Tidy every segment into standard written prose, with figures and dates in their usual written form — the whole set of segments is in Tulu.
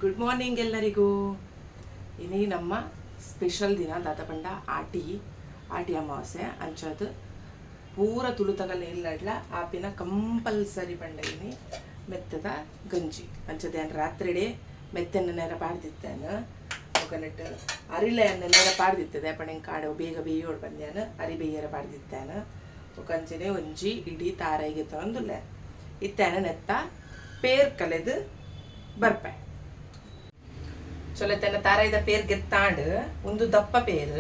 ಗುಡ್ ಮಾರ್ನಿಂಗ್ ಎಲ್ಲರಿಗೂ. ಇನಿ ನಮ್ಮ ಸ್ಪೆಷಲ್ ದಿನ ದಾದ ಪಂಡ ಆಟಿ, ಆಟಿ ಅಮಾವಾಸ್ಯೆ. ಅಂಚಾದ್ ಪೂರ ತುಳುತಗಲ ಇಲ್ಲಡ್ಲ ಆಪಿನ ಕಂಪಲ್ಸರಿ ಪಂಡ ಇನಿ ಮೆತ್ತದ ಗಂಜಿ. ಅಂಚದ ಯಾನ್ ರಾತ್ರಿಡೇ ಮೆತ್ತೆನ ನೇರ ಪಾಡ್ದಿತ್ತೇನೆ. ಬೊಕ ಅರಿಲ ನೇರ ಪಾಡ್ದಿತ್ತದೆ ಪಂಡ ಕಾಡು ಬೇಗ ಬೇಯೋಡು ಬಂದ್ಯಾನ ಅರಿ ಬೇಯರ ಪಾಡ್ದಿತ್ತೇನೆ. ಬೊಕ ಅಂಚನೆ ಒಂಜಿ ಇಡೀ ತಾರಾಯಿಗೆ ತಗೊಂದುಲ್ಲೆ ಇತ್ತೇನೆ. ನೆತ್ತ ಪೇರ್ ಕಲೆದು ಬರ್ಪೆ. ಚೊಲೋ ತನ್ನ ತಾರಾಯಿದ ಪೇರ್ ಗೆತ್ತಾಂಡ್. ಒಂದು ದಪ್ಪ ಪೇರ್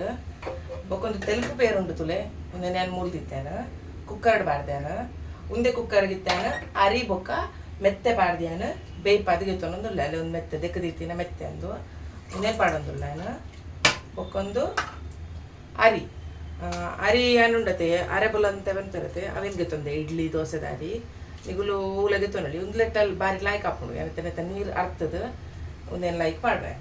ಬೊಕೊಂದು ತೆಲುಪು ಪೇರು ಉಂಡು ತುಲೆ. ಉಂದೆ ನಾನು ಮೂಲ್ದಿತ್ತೇನೆ, ಕುಕ್ಕರ್ಡ್ ಪಾಡ್ದೇನ. ಉಂದೆ ಕುಕ್ಕರ್ಗಿತ್ತೇನ ಅರಿ ಬೊಕ್ಕ ಮೆತ್ತೆ ಪಾಡ್ದ್ಯಾನ ಬೇಯ್ಪಾದ್ ಗೆತ್ತೊಂದುಲ್ಲೆ. ಅಲ್ಲಿ ಒಂದು ಮೆತ್ತೆ ದೆಕ್ಕದಿತ್ತಿನ ಮೆತ್ತೆ ಅಂದು ಉಂದೆ ಪಾಡೊಂದುಲ್ಲ. ಬೊಕ್ಕೊಂದು ಅರಿ, ಅರಿ ಏನುಂಡತೆ ಅರೆ ಬೊಲಂತೆ ಬಂತಿರತ್ತೆ, ಅವೇನು ಗೆತ್ತೊಂದೆ. ಇಡ್ಲಿ ದೋಸೆದ ಅರಿ ನಿಗುಲು ಊಲ ಗೆತ್ತೊನೊಲಿ. ಒಂದು ಲೆಟ್ಟಲ್ಲಿ ಬಾರಿ ಲಾಯ್ಕ್ ಆಪುಂಡು. ಏನತ್ತೆ ನೀರು ಅರ್ತದ ಒಂದೇನು ಲೈಕ್ ಪಾಡ್ವೆ.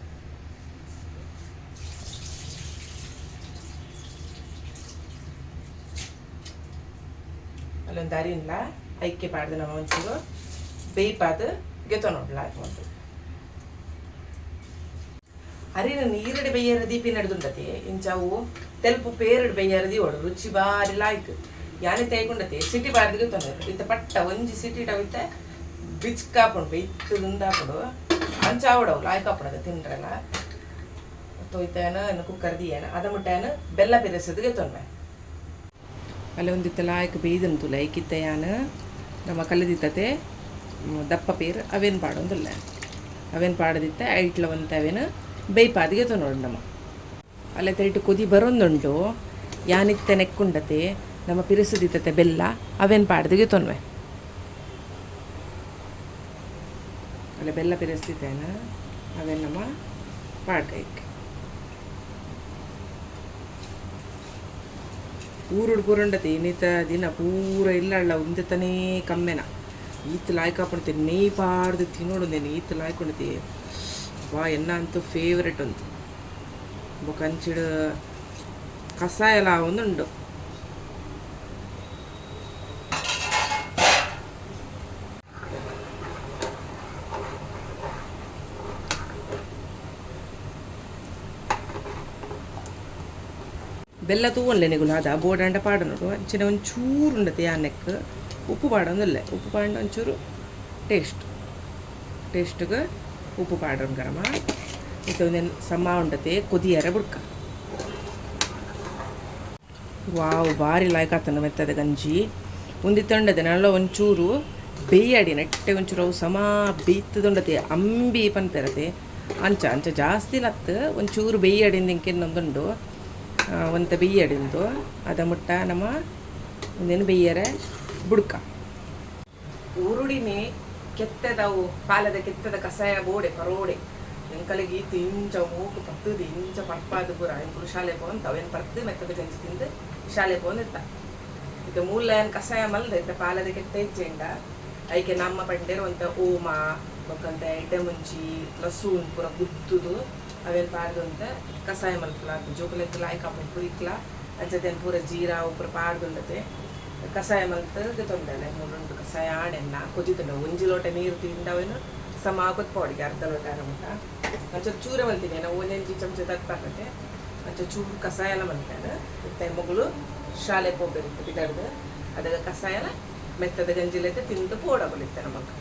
ಅಲ್ಲೊಂದು ಅರಿನ್ಲ ಐಕೆ ಪಾಡ್ದು ನಮ್ಮ ಒಂಚೂರು ಬೇಯ್ಪಾದು ಗೆತ್ತೊನೊಡ್ಲ ಒಂದು ಅರಿನ ನೀರಡಿ ಬೇಯರ ದೀಪಿ ನಡೆದುಂಡತೆ. ಇಂಚವು ತೆಲ್ಪು ಪೇರಡ್ ಬೇಯರ ದೀವಡು, ರುಚಿ ಬಾರಿ ಲಾಯ್ಕ್. ಯಾನೆ ತೇಗುಂಡತೆ ಸಿಟಿ ಬಾರ್ದು ಗೆತ್ತೊಂಡೆ. ಇತ್ತ ಪಟ್ಟ ಒಂಜಿ ಸಿಟಿ ಇತ್ತೆ ಬಿಚ್ಕಾಪುಂಡು, ಬೇಯ್ತುಂದಾಪುಂಡು. ಅಂಚ ಆವಡವು ಲಾಯ್ಕ್ ಆಪುಂಡು ತಿಂಡ್ರಲ್ಲ. ತೊಯ್ತಾನ ಕುಕ್ಕರ್ ದಿಯನ ಅದ ಮುಟ್ಟಾನ ಬೆಲ್ಲ ಪಿರೆಸದು ಗೆತ್ತೊಂಡೆ. ಅಲ್ಲ ಒಂದಿತ್ತ ಲಾಯ್ಕ್ ಬೇಯ್ದನ್ ತುಲೆ. ಐಕಿತ್ತ ಯಾನ್ ನಮ್ಮ ಕಲ್ಲದಿತ್ತತೆ ದಪ್ಪ ಪೇರು ಅವೇನು ಪಾಡೊಂದುಲ್ಲ. ಅವೇನು ಪಾಡದಿತ್ತ ಐಟ್ಲ ಒಂತ ಅವೇನು ಬೇಯ್ಪಾದಿಗೆ ತೊನೋಡು ನಮ್ಮ. ಅಲ್ಲ ತೆರಿಟು ಕೊದಿ ಬರೋಂದುಂಡು. ಯಾನಿತ್ತೆ ನೆಕ್ಕುಂಡತೆ ನಮ್ಮ ಪಿರುಸುದಿತ್ತತೆ ಬೆಲ್ಲ ಅವೇನು ಪಾಡ್ದಿಗೆ ತೊನ್ವೆ. ಅಲ್ಲ ಬೆಲ್ಲ ಪಿರೆಸ್ತಿದ್ದೇನೆ, ಅವೇನು ನಮ್ಮ ಪಾಡ್ಕೈಕ್. ಊರುಡು ಪೂರಂಡತೆ ಇನ್ನಿತ ದಿನ ಪೂರ ಇಲ್ಲಳ್ಳ ಉಂದೆತನೇ ಕಮ್ಮೆನ. ಈತ್ ಲಾಯ್ಕಾಪುಂಡು ನೆಯ್ ಪಾಡ್ದು ತಿನ್ನೋಡು. ಈತ್ ಲಾಯ್ಕೊಂಡತಿ ವಾ ಎನ್ನ ಅಂತೂ ಫೇವ್ರೆಟ್ ಉಂತು. ಬೊಕ ಅಂಚಿಡ್ ಕಸಾಯಲ ಒಂದುಂಡು. ಬೆಲ್ಲ ತೂವೊನ್ಲೆ ನಿಗುಲು ಅದ ಬೋಡಂಡ ಪಾಡೊನೊಡು. ಅಂಚನೆ ಒಂಚೂರು ಉಂಡತೆ ಯಾನೆಕ್ ಉಪ್ಪು ಪಾಡೊಂದುಲ್ಲೆ. ಉಪ್ಪು ಪಾಂಡ ಒಂಚೂರು ಟೇಸ್ಟ್ ಟೇಸ್ಟ್ಗೆ ಉಪ್ಪು ಪಾಡೊನ್ ಗರಮ. ಇತ್ತೆ ಒಂದೆನ್ ಸಮ ಉಂಡತೆ, ಕೊದಿಯರ ಬುಡ್ಕ. ವಾವ್, ಬಾರಿ ಲಾಯ್ಕ್ ಆತನ ಮೆತ್ತದ ಗಂಜಿ. ಉಂದಿತ್ತಂಡದೆ ನಲ್ಲ ಒಂಚೂರು ಬೇಯಡಿ ನೆಟ್ಟೆ ಒಂಚೂರು ಅವು ಸಮ ಬೇಯ್ತದುಂಡತೆ. ಅಂಬಿ ಪನ್ಪೆರತೆ ಅಂಚ ಅಂಚ ಜಾಸ್ತಿ ಲತ್ತು ಒಂಚೂರು ಬೇಯಡಿಂದ ಇಂಕೆನ್ನೊಂದುಂಡು. ಒಂತ ಬೆಯ್ಯಡಿಂದು ಅದ ಮುಟ್ಟ ನಮ್ಮ ಒಂದೇನು ಬೆಯ್ಯರೆ ಬುಡ್ಕ. ಊರುಡಿನೇ ಕೆತ್ತದವು ಪಾಲದ ಕೆತ್ತದ ಕಸಾಯ ಬೋಡೆ ಪರೋಡೆ. ಎಂಕಲೆಗ್ ಈತ್ ಇಂಚ ಮೂಕು ಪತ್ತುದು ಇಂಚ ಪರ್ಪಾದು ಪೂರ. ಎಂಕುಲು ಶಾಲೆ ಪೋಂತ ಅವೇನು ಪರ್ದು ಮೆತ್ತದ ಗಂಜಿ ತಿಂದು ಶಾಲೆ ಪೋಂದಿತ್ತ. ಇತ್ತೆ ಮೂಲ ಏನ್ ಕಸಾಯ ಮಲ್ದ. ಇತ್ತೆ ಪಾಲದ ಕೆತ್ತ ಇಜ್ಜೆಂಡ ಐಕೆ ನಮ್ಮ ಪಂಡೇರು ಒಂತ ಓಮ ಬೊಕ್ಕಂತ ಎಡ್ಡೆ ಮುಂಚಿ ಲಸೂನ್ ಪೂರ ಗುದ್ದುದು ಅವೇನು ಪಾಡ್ದು ಕಸಾಯ ಮಲ್ಪುಲ. ಜೋಕುಲೆಗ್ ಲಾಯ್ಕ್ ಆಪುಂಡು ಪುರಿಕ್ಲ. ಅಂಚತೆನ್ ಪೂರ ಜೀರಾ ಪೂರ ಪಾಡ್ದುಂಡತೆ ಕಸಾಯ ಮಲ್ತ್ ದೆತೊಂಡೆಲೆ. ಮೂಲುಂಡು ಕಸಾಯ ಆಣೆನ್ನ ಕೊದಿತುಂಡ. ಒಂಜಿ ಲೋಟ ನೀರು ತಿಂದವೇನು ಸಮ ಕೊತ್ಪೋಡಿಗೆ ಅರ್ಧ ಲೋಟ ಅರಮುಟ. ಅಂಚ ಚೂರೆ ಮಲ್ತೀನಿ ನಾವು, ಒಂದೊಂಜಿ ಚಮಚ ತತ್ಪಾಕತೆ. ಅಂಚ ಚೂರು ಕಸಾಯ ಎಲ್ಲ ಮಲ್ತೇನೆ. ಇತ್ತೆ ಮೊಗಳು ಶಾಲೆ ಪೋಪೆರಿತ್ತು ಬಿದಡ್ದು ಅದಗ ಕಸಾಯನ ಮೆತ್ತದ ಗಂಜಿಲೈತೆ ತಿಂದು ಪೋಡಬಲಿತ್ತೆ ನಮಕ್.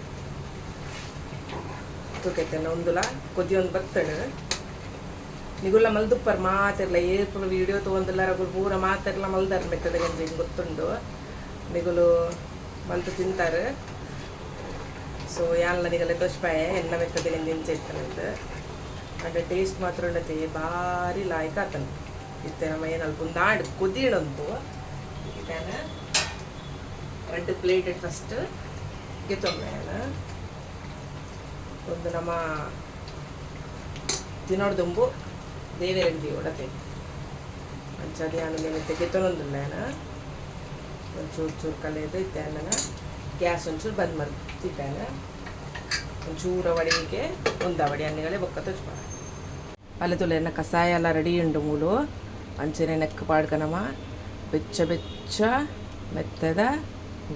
ತೂಕೈತೆ ಒಂದುಲ ಕೊದಿಯೊಂದು ಬತ್ತಡು. ನಿಗುಲ್ಲ ಮಲ್ದುಪ್ಪರ್ ಮಾತೆರ್ಲ. ಏರ್ಪುಲ ವೀಡಿಯೋ ತಗೊಂದಿಲ್ಲ ರಗುಲು ಪೂರ ಮಾತೆರ್ಲ ಮಲ್ದಾರ ಮೆತ್ತದ ಗಂಜಿ, ಗೊತ್ತುಂಡು. ನಿಗುಲು ಮಲ್ತು ತಿಂತಾರೆ. ಸೊ ಯಾನ್ಲ ನಿಗಲೆ ತೋಚ್ಪಾಯೆ ಎನ್ನ ಮೆತ್ತದ ಗಂಜಿ ಇಂಚ ಇತ್ತನಂತ. ಅಂಡ ಟೇಸ್ಟ್ ಮಾತ್ರ ಉಂಡತೆ, ಬಾರಿ ಲಾಯ್ಕ್ ಆತನ. ಇತ್ತೆ ನಮ್ಮ ಏನಲ್ಪ ಒಂದು ಆಂಡ್ ಕೊದಿಣಂತು. ಇತ್ತಾನ ರಡ್ಡ್ ಪ್ಲೇಟ್ ಫಸ್ಟ್ ಗೆತ್ತೊಂಬೆ. ಒಂದು ನಮ್ಮ ತಿನ್ನೋಡ್ದುಂಬು ದೇವೆರೆಗ್ ದೀವೊಡತೆ. ಅಂಚಾದ್ ಯಾನ್ ಉಂದೆನ್ ಗೆತ್ತೊನೊಂದುಲ್ಲೆ. ಒಂಚೂರು ಚೂರು ಕಲೆದು ಇತ್ತೆ ನನ್ನ ಗ್ಯಾಸ್ ಒಂಚೂರು ಬಂದ್ ಮಲ್ತಿದ್ದೇನೆ. ಒಂಚೂರು ಅವಡಿಗೆ ಒಂದು ಅವಡಿ ಅನ್ನಿಗಳೇ ಬೊಕ್ಕ ತೊಜ್ಪ. ಅಲ್ಲ ತುಲೆ ಎನ್ನ ಕಸಾಯ ಎಲ್ಲ ರೆಡಿ ಉಂಡು ಮೂಲು. ಅಂಚನೆ ನೆಕ್ ಪಾಡ್ಕನಮ ಬೆಚ್ಚ ಬೆಚ್ಚ ಮೆತ್ತದ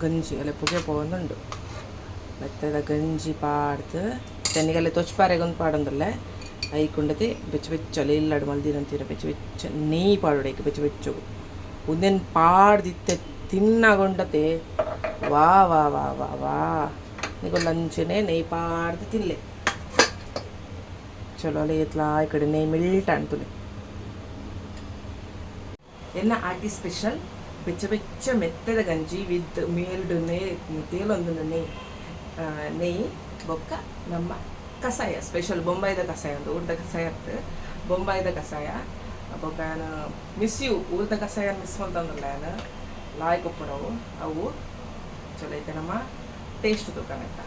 ಗಂಜಿ. ಅಲ್ಲ ಪುಗೆ ಪೋವೊಂದುಂಡು. ಮೆತ್ತದ ಗಂಜಿ ಪಾಡ್ದು ಇತ್ತೆ ನಿಗಲೆ ತೊಚ್ಪಾರೆಗೊಂದು ಪಾಡೊಂದುಲ್ಲೆ. ಐಕುಂಡತೆ ಬೆಚ್ಚ ಬೆಚ್ಚ ಇಲ್ಲಡ್ ಮಲ್ದಿನಂತೀರ ಬೆಚ್ಚ ಬೆಚ್ಚ ನೆಯ್ ಪಾಡೊಡು ಐಕ್ ಬೆಚ್ಚ ಬೆಚ್ಚಗು. ಉಂದೆನ್ ಪಾಡ್ದಿತ್ತೆ ತಿನ್ನಗೊಂಡತೆ ವಾ ವಾ ವಾ ವಾ ವಾ. ನಿಕುಲು ಅಂಚನೆ ನೆಯ್ ಪಾಡ್ದು ತಿನ್ಲೆ. ಚಲೋ ಅಲ್ಲ ಏತ್ಲಾ ಈ ಕಡೆ ನೆಯ್ ಮೆಲ್ಟ್ ಅಂಟುಲೆ. ಎನ್ನ ಆಟಿ ಸ್ಪೆಷಲ್ ಬೆಚ್ಚ ಬೆಚ್ಚ ಮೆತ್ತದ ಗಂಜಿ ವಿತ್ ಮೇಲ್ಡ್ ನೇ ತೇಲೊಂದು ನೆಯ್ ನೆಯ್ ಬೊಕ್ಕ ನಮ್ಮ ಕಷಾಯ ಸ್ಪೆಷಲ್ ಬೊಂಬಾಯಿದ ಕಷಾಯ ಉಂದು ಊರ್ದ ಕಷಾಯ ಅತ್ತು ಬೊಂಬಾಯಿದ ಕಷಾಯ. ಬೊಕ್ಕ ಯಾನ್ ಮಿಸ್ you ಊರ್ದ ಕಷಾಯ ಮಿಸ್ ಮಲ್ತೊಂದುಲ್ಲ ಯಾನ್ ಲಾಯ್ಕ್ ಉಪ್ಪುನವು ಅವು. ಚಲೋ ಐತೆ ನಮ್ಮ ಟೇಸ್ಟ್ ತೂಕನೆತ್ತ.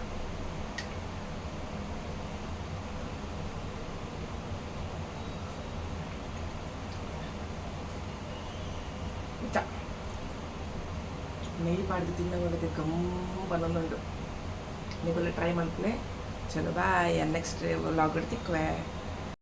ನೆಯ್ ಪಾಡ್ದು ತಿನ್ನಗೊಂಡತೆ ಗಮ್ ಪನ್ನೊಂದುಂಡು. ನಿಕುಲು ಟ್ರೈ ಮಲ್ಪುಲೆ. ಚಲೋ ಬಾಯ್, ನೆಕ್ಸ್ಟ್ ವ್ಲಾಗ್ ತಿಕ್ಕುವೆ.